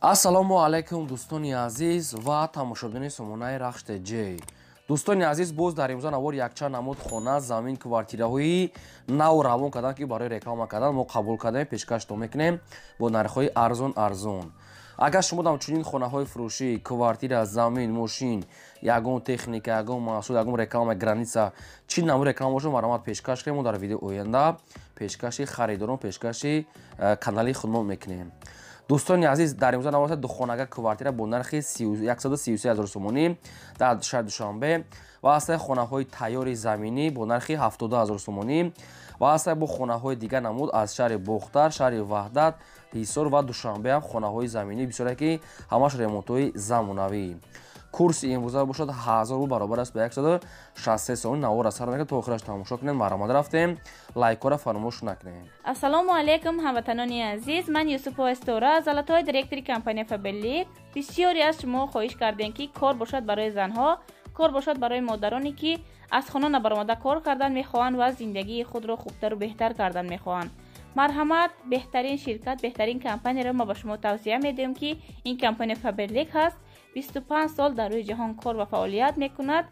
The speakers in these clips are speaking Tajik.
Ассалому алайкум, дӯстони азиз ва тамошобинони сомонаи Рахш ТЖ. Дӯстони азиз, боз дар имрӯза навор якчанд намуд хона, замин, квартираҳои нав равон кардан, ки барои реклама кардан мо қабул кардаем, пешкаштон мекунем бо нархҳои арзон арзон. Агар шумо дам чунин хонаҳои фурӯшӣ, квартира, замин, мошин, ягон техника, ягон маҳсул, ягон реклама, граница, чӣ намуд реклама бошад, марҳамат, пешкаш кунем. Мо дар видеои оянда пешкаши харидорон, пешкаши канали худмон мекунем. Дӯстони азиз, дар имрӯза навор духонага квартира бо нархи 133 ҳазор сомонӣ дар шаҳри Душанбе ва ҳастаи хонаҳои тайёри заминӣ бо нархи 70 ҳазор сомонӣ ва ҳастаи бо хонаҳои дигар намуд аз шаҳри Бохтар, шаҳри Ваҳдат, Ҳисор ва Душанбе ҳам хонаҳои заминӣ бисёре, ки ҳамаш ремонтҳои замонавӣ. Курси имрӯза бошад 1000 рубл, баробар аст ба 163 сомонӣ. Навор сар мекунад, то охираш тамошо кунед. Марҳамат, рафтем, лайкҳоро фаромӯш накунед. Ассалому алайкум, ҳамватанони азиз! Ман Юсупова Стора, золотой директори компания Фаберлик. Бисёре аз шумо хоҳиш кардем, ки кор бошад барои занҳо, кор бошад барои модароне, ки аз хона набаромада кор кардан мехоҳанд ва зиндагии худро хубтару беҳтар кардан мехоҳанд. Марҳамат, беҳтарин ширкат, беҳтарин компанияро мо ба шумо тавсия медиҳем, ки ин компания Фаберлик ҳаст. 25 сол дар рӯи ҷаҳон кор ва фаъолият мекунад.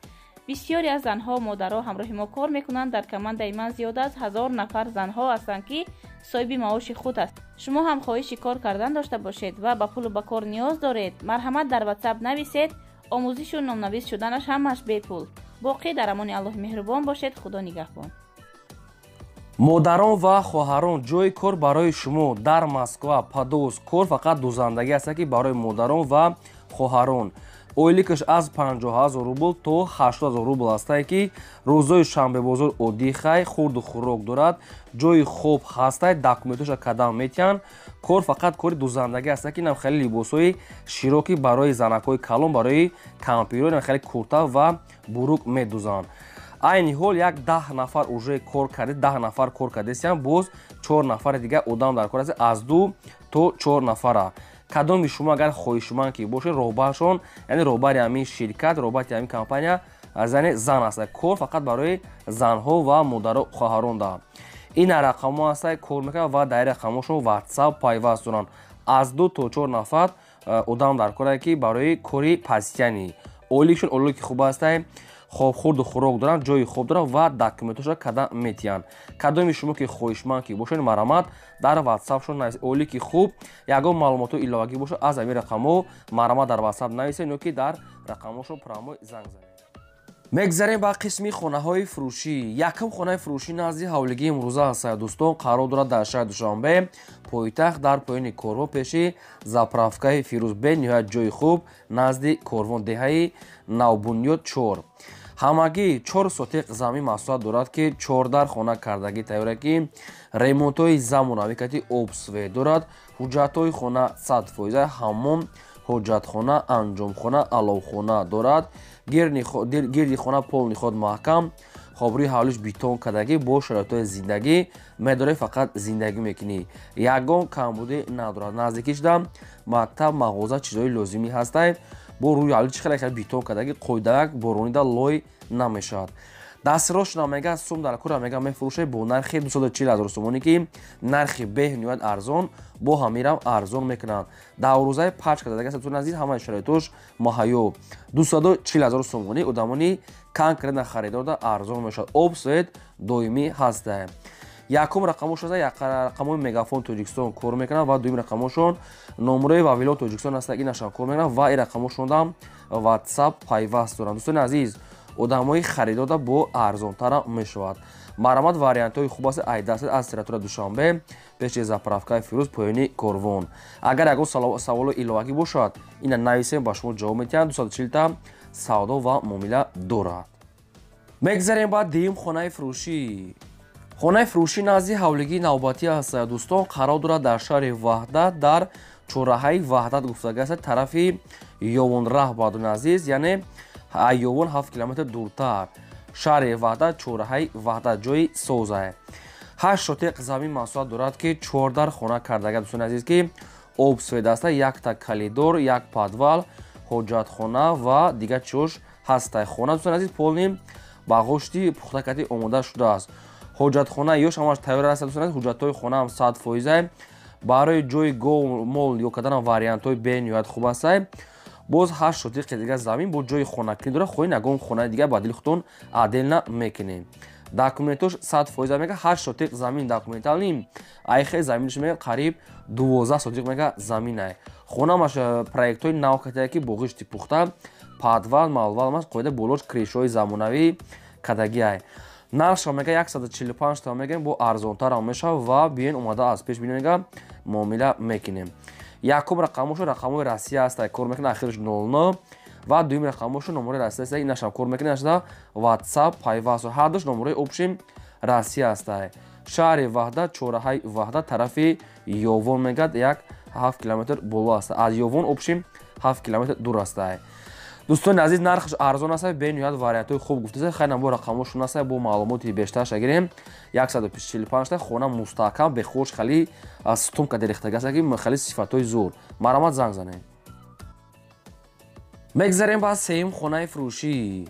Бисёре аз занҳо, модаро ҳамроҳи мо кор мекунанд. Дар командаи ман зиёда аз 1000 нафар занҳо ҳастанд, ки соҳиби маоши худ аст. Шумо ҳам хоҳиши кор кардан дошта бошед ва ба пулу ба кор ниёз доред, марҳамат, дар Ватсап нависед. Омӯзишу номнавис шуданаш ҳамааш бепул. Боқӣ дар амони Аллоҳи меҳрубон бошед. Худо нигаҳбон. Модарон ва хоҳарон, ҷои кор барои шумо дар Москва, Подольск. Кор фақат дузандагӣ аст, ки барои модарон ва хоҳарон. Ойликаш аз 50 ҳазор рубл то 80 ҳазор рубл ҳастае, ки рӯзои шанбебозор отдых ай, хурду хӯрок дорад, ҷои хоб ҳастай, документоша кадам метиҳанд. Кор фақат кори дузандагӣ аста, ки инам хеле либосҳои широки барои занакҳои калон, барои кампиро, инам хеле курта ва бурук медузанд. Айни ҳол як 10 нафар уже кор карде, 10 нафар кор кардесиям, боз чор нафари дигар одам дар кор аст, аз ду то чор нафара. Кадоми шумо агар хоҳишманд ки бошед, роҳбаршон, яъне роҳбари ҳамин ширкат, роҳбари ҳамин компания зани зан аст. Кор фақат барои занҳо ва модаро, хоҳарон да. Ин рақамҳо ҳаста, кор мекунад ва дар рақамҳошон Ватсап пайваст доранд. Аз ду то чор нафар одам дар кор, ки барои кори постоянный. Ойликшон ойлики хуб ҳастай, хоб, хурду хӯрок доранд, ҷои хоб доранд ва документошро када метиҳанд. Кадоми шумо ки хоҳишманд ки бошед, марҳамат, дар Ватсапшон нависед. Ойлики хуб, ягон маълумотҳо иловагӣ бошад, аз ҳамин рақамҳо марҳамат, дар Ватсап нависед ё ки дар рақамҳошон прямой занг занед. Мегзарем ба қисми хонаҳои фурӯшӣ. Якум хонаи фурӯшӣ назди ҳавлигии имрӯза ҳаст, дӯстон, қарор дорад дар шаҳри Душанбе, пойтахт, дар поёни Корвон, пеши заправкаи Фирӯз. Бениҳоят ҷои хуб, назди Корвон, деҳаи Навбунёд 4. Ҳамагӣ 4 сотиқ замин масоҳат дорад, ки чордар хона кардагӣ тайёра, ки ремонтҳои замонавӣ кати, об, свет дорад. Ҳуҷҷатҳои хона 100%, ҳаммом, ҳоҷатхона, анҷомхона, аловхона дорад. Гирди хона полный ход маҳкам. Хоб, рӯи ҳавлиш бетон кардагӣ, бо шароитҳои зиндагӣ медорӣ, фақат зиндагӣ мекунӣ, ягон камбудӣ надорад. Наздикӣ шуда мактаб, мағоза, чизҳои лозимӣ ҳастай. Бо рӯи ҳавли чӣ хеле бетон кардагӣ, қоидаяк боронида лой намешавад. Дастрошона мега сум дар кура мега мефурӯшад бо нархи 240 ҳазор сомонӣ, ки нархи беҳниҳоят арзон, бо ҳамирам арзон мекунанд. Даврӯзаи пач кардагӣ аст, назди ҳамаи шароитош муҳайё. 240 ҳазор сомонӣ одамони конкретно харидорда арзон мешавад. Об, свет доимӣ ҳаста. Якум рақамош рақамҳои Мегафон Тоҷикистон кор мекунанд ва дуюм рақамошон номерои Вавилон Тоҷикистон аст, инашам кор мекунанд ва ин рақамошонам Ватсап пайваст доранд. Дӯстони азиз, одамои харидорда бо арзонтара мешавад. Марҳамат, вариантҳои хуб аст. Айдаст аз территория Душанбе, пеши заправкаи Фирӯз, поёни Корвон. Агар ягон саволу иловагӣ бошад, ина нависем, ба шумо ҷавоб медиҳанд. 240та савдо ва муомила дорад. Мегзарем ба дуюм хонаи фурӯшӣ. Хонаи фурӯшӣ назди ҳавлигии навбатӣ аст, дӯстон, қарор дорад дар шаҳри Ваҳдат, дар чорраҳаи Ваҳдат гуфтага аст, тарафи Ёвонраҳ, бардони азиз, яъне Ёвон 7 километр дуртар. Шаҳри Ваҳдат, чорраҳаи Ваҳдат, ҷои созае. 8 сотиқ замин масоҳат дорад, ки чордар хона кардага, дӯстони азиз, ки об, свет аста, якта коридор, як подвал, ҳоҷатхона ва дигар чиҳош ҳастай. Хона, дӯстони азиз, полный ба ғошти пухтакати омода шудааст. Ҳоҷатхона ёш ҳамаш тайёр аст, дӯстони азиз. Ҳуҷҷатҳои хонаам 100%. Барои ҷои гов мол ё карданам вариантҳои бениҳоят хуб ҳастай. Боз 8 сотиқи дига замин бо ҷои хонакунӣ дорад. Хоҳед ягон хонаи дига ба дили худтон отдельно мекунем. Документош 100% мега, 8 сотиқ замин документални, айхе заминш мега қариб 12 сотиқ мега заминай. Хонамаш проектҳои нав катая ки боғишти пухта, подвал, малвалмаш қоида болош крышаҳои замонавӣ кадагиай. Нархша мега 145 та мегем, бо арзонтарам мешава ва биён омада аз пеш бинем мега муомила мекунем. Якум рақамошо рақамҳои Россия ҳастай, кор мекунад, ахираш 00 ва дуюм рақамошо номерои Россия ҳастай, инашам кор мекунад, нашда WhatsApp пайваст, ҳардуш номерои общим Россия ҳастай. Шаҳри Ваҳдат, чораҳаи Ваҳдат, тарафи Ёвон мегад як 7 километр боло аст. Аз Ёвон общим 7 километр дур ҳастай. Дӯстони азиз, нархаш арзон аст, бениҳоят вариантҳои хуб гуфтааст. Хайр, бо рақамҳошон аст, бо маълумоти бештарша гирем. 145 та хона мустаҳкам, бехош, хали сутумка дерехтага аст, ки хали сифатҳои зур. Марҳамат, занг занед. Мегзарем ба сеюм хонаи фурӯшӣ.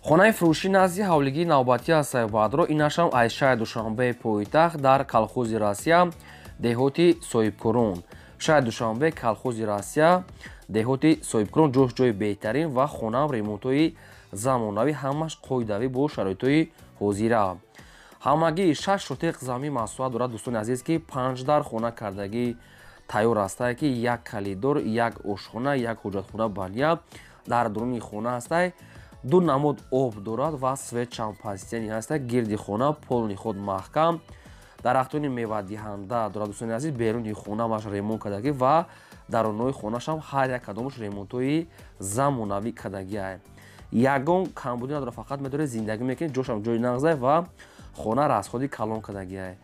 Хонаи фурӯшӣ назди ҳавлигии навбатӣ аст баъдро, инашам аз шаҳри Душанбе пойтахт дар колхози Россия, деҳоти Соҳибкорон. Шаҳри Душанбе, колхози Россия, деҳоти Соҳибкорон, ҷош ҷои беҳтарин ва хонаам ремонтҳои замонавӣ, ҳамаш қоидавӣ бо шароитҳои ҳозира. Ҳамагӣ 6 сотиқ замин масоҳат дорад, дӯстони азиз, ки 5 дар хона кардагӣ тайёр ҳастай, ки як калидор, як ошхона, як ҳоҷатхона, баня дар дуруни хона ҳастай. Ду намуд об дорад ва свет чандпастияни ҳастай. Гирди хона полный худ маҳкам, дарахтони мевадиҳанда дорад, дӯстони азиз. Беруни хонаамаш ремонт кардагӣ ва дарунои хонашам ҳар як кадомаш ремонтҳои замонавӣ кардагиай. Ягон камбудӣ надорад, фақат медоред зиндагӣ мекунед, ҷошам ҷои нағзай ва хона расходи калон кардагиай.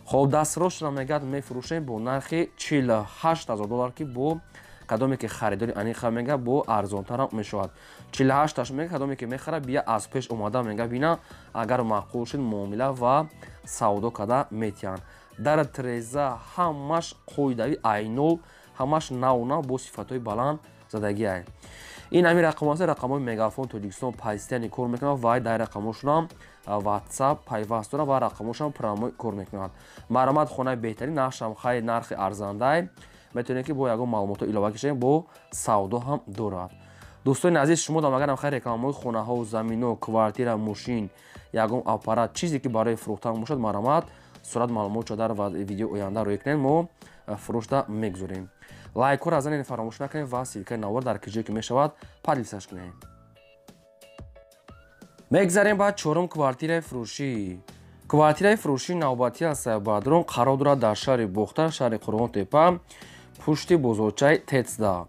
Хоб, дастрошро мегӯяд мефурӯшем бо нархи 48 000 доллар, ки бо кадоме ки харидори аниқа мега бо арзонтарам мешавад. 48 мега, кадоме ки мехара бия аз пеш омада мега бина, агар маъқул шуд муомила ва савдо карда метиҳанд. Дар треза ҳамаш қоидавӣ, айнол, ҳамаш нав нав бо сифатҳои баланд задагиай. Ин ҳамин рақамҳо аст, рақамҳои Мегафон Тоҷикистон постоянно кор мекунад ва дар рақамҳошонам WhatsApp пайваст дорад ва рақамҳошам прямой кор мекунад. Марҳамат, хонаи беҳтарин, нархшам хайр нархи арзандай. Метавонед ки бо ягон маълумотҳо илова кишем, бо савдо ҳам дорад. Дӯстони азиз, шумо дам агарам хайр рекламаҳои хонаҳо, замино, квартира, мошин, ягон аппарат, чизе ки барои фурӯхтан бошад, марҳамат, сурат маълумотшо дар видео оянда рӯй кунед, мо фурӯшда мегузорем. Лайкҳоро занед фаромӯш накунед ва ссылкаи навор дар ки ҷое ки мешавад поделиться кунед. Мегзарем ба чорум квартираи фурӯшӣ. Квартираи фурӯшии навбатӣ аст баъдрон, қарор дорад дар шаҳри Бохтар, шаҳри Қурғонтепа, пушти бозорчаи Тецда.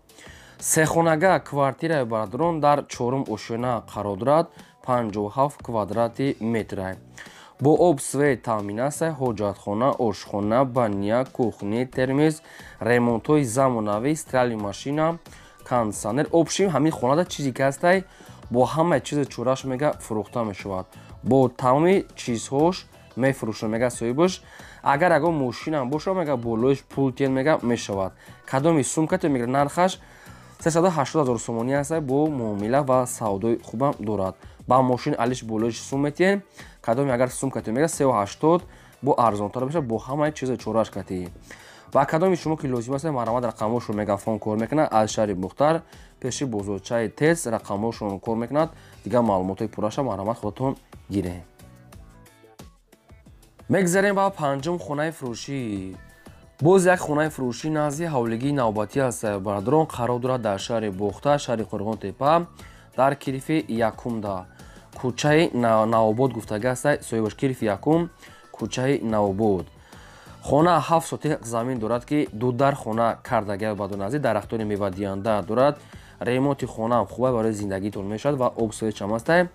Сехонага квартираи бародарон дар чорум ошёна қарор дорад, 57 квадрати метра. Бо об свет таъмин аст, ҳоҷатхона, ошхона, баня, кухня, термез, ремонтҳои замонавӣ, стиральный машина, кондитсионер. Общем, ҳамин хонада чизе ки ҳастай, бо ҳамаи чизи чӯраш мега фурӯхта мешавад. Бо тамоми чизҳош мефурӯшад мега соҳибаш. Агар ягон мошинам бошад, мега болоиш пул тиен мега мешавад. Кадоми сумкате мега нархаш 380 000 сомонӣ аст, бо муомила ва савдои хубам дорад. Ба мошин алиш болоиш сум метиҳем, кадоми агар сумкате мега 380 бо арзонтар мешавад, бо ҳамаи чизи чораш катӣ. Ва кадоми шумо ки лозим аст, марҳамат, рақамҳошро Мегафон кор мекунад, аз шаҳри Бохтар, пеши бозорчаи Тез рақамҳошон кор мекунад. Дигар маълумотҳои пурраша марҳамат худатон гиред. Мегзарем ба панҷум хонаи фурӯшӣ. Боз як хонаи фурӯшӣ назди ҳавлигии навбатӣ аст бародарон, қарор дорад дар шаҳри Бохтар, шаҳри Қурғонтепа, дар кирифи якумда, кӯчаи Навобод гуфтага аст соҳибаш, кирифи якум, кӯчаи Навобод. Хона 7 сотиқ замин дорад, ки ду дар хона кардага бадонази, дарахтони мевадиҳанда дорад. Ремонти хонаам хуба барои зиндагитон мешавад ва об свет чам ҳастай.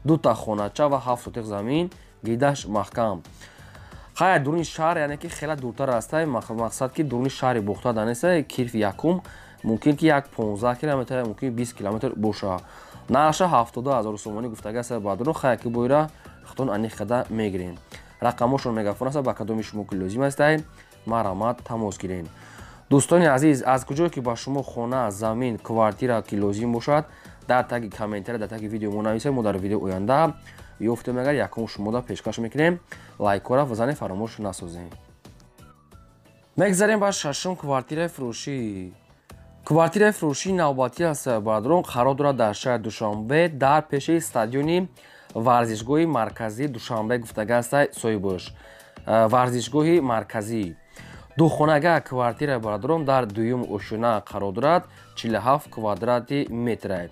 Дута хонача ва 7 сотиқ замин, гидаш маҳкам. Хайр, дуруни шаҳр, яъне ки хеле дуртар ҳастай, мақсад ки дуруни шаҳри Бохтар данеста, кирфи якум, мумкин ки як 15 километр, мумкин 20 километр боша. Нархша 72 000 сомонӣ гуфтага аст баъдуро, хайр ки боира худтон аниқ карда мегирем. Рақамҳошон Мегафон аст, ба кадоми шумо ки лозим ҳастай, марҳамат, тамос гирем. Дӯстони азиз, аз куҷое ки ба шумо хона, замин, квартира ки лозим бошад, дар таги комментария, дар таги видео мо нависед, мо дар видео оянда ёфтем, агар якум шумода пешкаш мекунем. Лайкҳоро занед фаромӯш насозем. Мегзарем ба шашум квартираи фурӯшӣ. Квартираи фурӯшии навбатӣ аст, бародарон, қарор дорад дар шаҳри Душанбе, дар пеши стадиони варзишгоҳи марказии Душанбе гуфтага аст соҳибош. Варзишгоҳи марказӣ. Духонага квартира, бародарон, дар дуюм ошёна қарор дорад, 47 квадрати метра.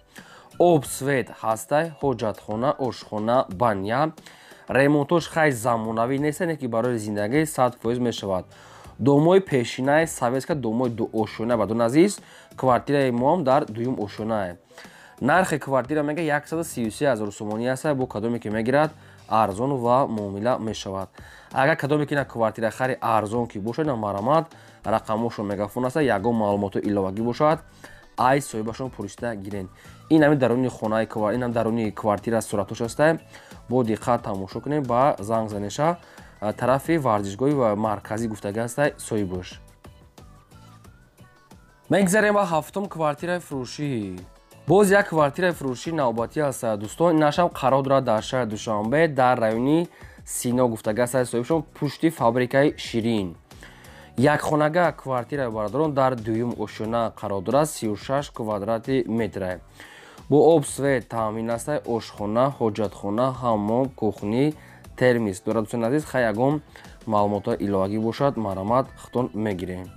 Об, свет ҳастай, ҳоҷатхона, ошхона, баня. Ремонтош хай замонавӣ нест, ки барои зиндагӣ 100% мешавад. Домои пешинаи советска, домои дуошёна, бародарон азиз, квартираи моам дар дуюм ошёнае. Нархи квартира мега 133 ҳазор сомонӣ аст, бо кадоме ки мегирад арзон ва муомила мешавад. Агар кадоме ки на квартира хари арзон ки бошад, на марамат, рақамошон мегафон аст, ягон маълумоту иловагӣ бошад, ай соҳибашон пурсида гирен. Ин ҳами даруни хонаи, ин ҳам даруни квартира суратош аст. Бо диққат тамошо кунем, ба занг занеша тарафи варзишгоҳи ва марказӣ гуфтага аст соҳибош. Мегзарем ба ҳафтум квартираи фурӯшӣ. Боз як квартираи фурӯшии навбатӣ аст, дӯстон, инашам қарор дорад дар шаҳри Душанбе, дар райони Сино гуфтага аст соҳибшон, пушти фабрикаи Ширин. Якхонага квартираи, бародарон, дар дуюм ошёна қарор дорад, 36 квадрати метра. Бо об, свет таъмин аст, ошхона, ҳоҷатхона, ҳаммом, кухни, термис дорад. Дӯстони азиз, хай ягон маълумотҳои иловагӣ бошад, марҳамат, худтон мегирем.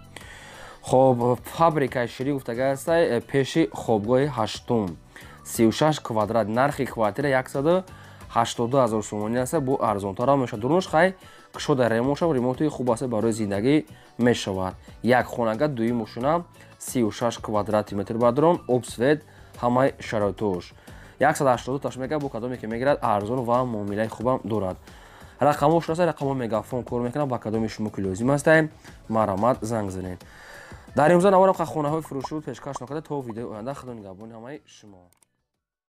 Хоб, фабрикаи Ширин гуфтага аст, пеши хобгоҳи ҳаштум, 36 квадрат, нархи квартира 182 ҳазор сомонӣ аст, бо арзонтарам мешавад. Дурунаш хай кушода ремонт шавад, ремонти хуб аст, барои зиндагӣ мешавад. Як хонага, дуюм ошёна, 36 квадрати метр, бародарон, об, свет, ҳамаи шароитош. 182 таш мега, бо кадоме ки мегирад арзон ва муомилаи хубам дорад. Рақамҳо аст, рақамҳо мегафон кор мекунад, ба кадоми шумо ки лозим аст, марҳамат, занг занед. Дар имрӯза наварам хонаҳои фурӯшӣ пешкаш накарда. То видеои оянда, худо нигаҳбони ҳамаи шумо.